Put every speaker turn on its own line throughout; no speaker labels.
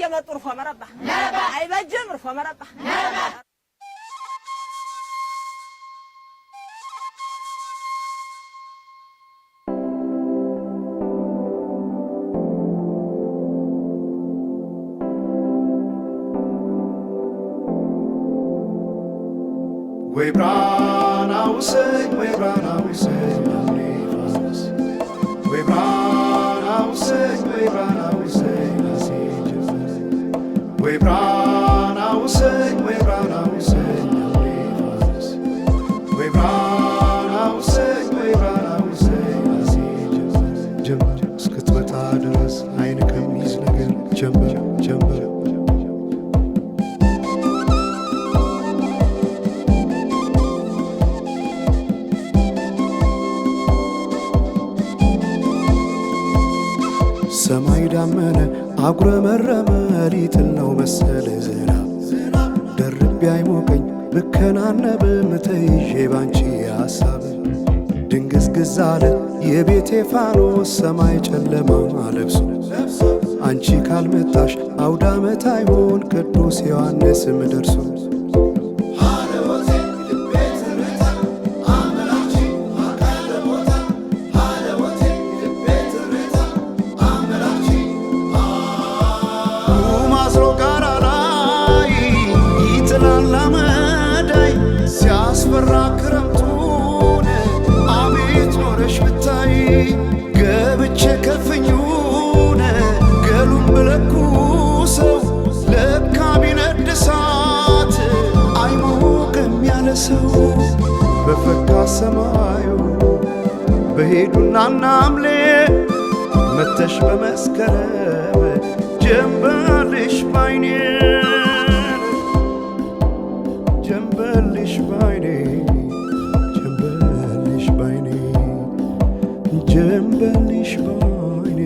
እየመጡ እርፎ መረባ አይበጅም እርፎ መረባ።
ወይ ብርሃን አውሰኝ፣ ወይ ብርሃን አውሰኝ ፋኖስ፣ ወይ ብርሃን አውሰኝ፣ ወይ ብርሃን አውሰኝ ናሴ ጀንበር፣ ወይ ብርሃን አውሰኝ፣ ወይ ብርሃን አውሰኝ ፋኖስ፣ ወይ ብርሃን አውሰኝ፣ ወይ ብርሃን አውሰኝ ናሴ ጀንበር። ጀንበር እስክትመጣ ድረስ አይን ከሚይዝ ነገር ጀንበር ጀንበር። ሰማይ ዳመነ አጉረመረመ ሊጥል ነው መሰል ዝናብ፣ ደርቤ አይሞቀኝ ብከናነብም ተይዤ ባንቺ ሐሳብ። ድንግዝግዝ አለ የቤቴ ፋኖስ ሰማይ ጨለማ ለብሶ፣ አንቺ ካልመጣሽ አውዳመት አይሆን ቅዱስ ዮሐንስም ደርሶ። ማዝሮ ጋራ ላይ ይጥላል አመዳይ ሲያስፈራ ክረምቱን፣ አቤት ኖረሽ ብታይ። ገብቼ ከፍኙን ገሉን ብለኩሰው ለካ ቢነድ እሳት አይሞቅም ያለ ሰው። በፈካ ሰማዩ በሄዱና ናምሌ መተሽ በመስከረም ጀንበልሽ ባይኔ፣ ጀንበልሽ ባይኔ፣ ጀንበልሽ ባይኔ፣ ጀንበልሽ ባይኔ፣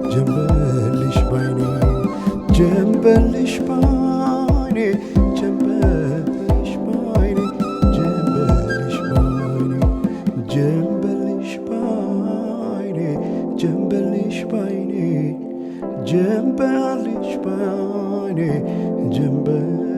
ጀንበልሽ ባይኔ፣ ጀንበልሽ ባይኔ፣ ጀንበልሽ ባይኔ፣ ጀንበልሽ ባይኔ፣ ጀንበልሽ ባይኔ፣ ጀንበልሽ ባይኔ፣ ጀንበልሽ ባይኔ፣ ጀንበልሽ